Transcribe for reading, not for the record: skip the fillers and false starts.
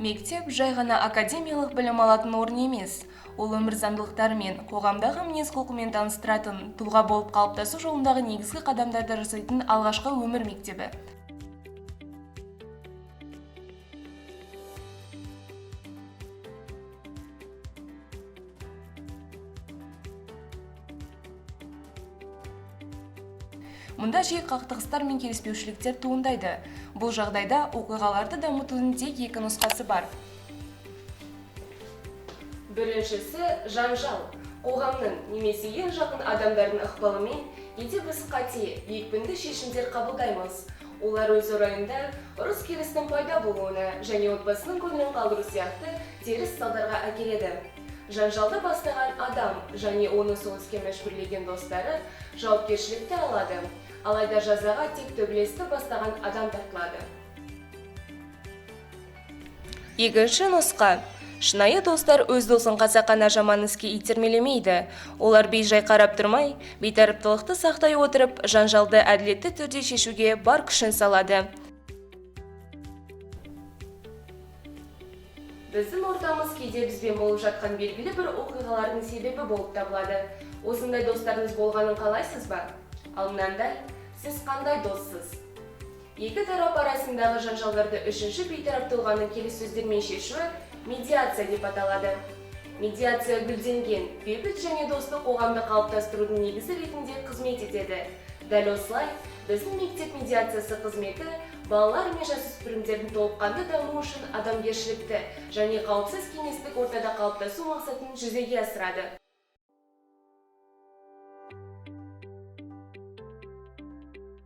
Мектеп жай ғана академиялық білім алатын орын емес. Ол өмір заңдылықтарымен, қоғамдағы мінез-құлқымен таныстыратын, тұлға болып қалыптасу жолындағы негізгі қадамдарды жасайтын алғашқы өмір мектебі. Мұнда жиі қақтығыстар мен келіспеушіліктер туындайды. Бұл жағдайда оқиғаларды дамытудың тек екі нұсқасы бар. Біріншісі – жанжал. Қоғамның немесе ең жақын адамдардың ықпалымен кейде біз қате, екпінді шешімдер қабылдаймыз. Олар өз орайында ұрыс-керістің пайда болуына және отбасының көңілін қалдыру сияқты теріс салдарға әкеледі. Жанжалды бастаған адам және оны сол іске мәжбүрлеген достары жауапкершілікті алады. Алайда жазаға тек төбелесті бастаған адам тартылады. Екінші нұсқа. Шынайы достар өз досын қасақана жаман іске итермелемейді. Олар бейжай қарап тұрмай, бейтараптылықты сақтай отырып, жанжалды әділетті түрде шешуге бар күшін салады. Біздің ортамыз кейде бізбен болып жатқан белгілі бір оқиғалардың себебі болып табылады. Осындай достарыңыз болғанын қалайсыз ба? Ал мынандай: сіз қандай доссыз? Екі тарап арасындағы жанжалдарды үшінші бейтарап тұлғаның келіссөздермен шешуі медиация деп аталады. Медиация гүлденген, бейбіт және достық қоғамды қалыптастырудың негізі ретінде қызмет етеді. Дәл осылай, біздің мектеп медиациясы қызметі балалар мен жасөспірімдердің толыққанды дамуы үшін адамгершілікті және қауіпсіз кеңестік ортада қалыптасу мақсатын жүзеге асырады.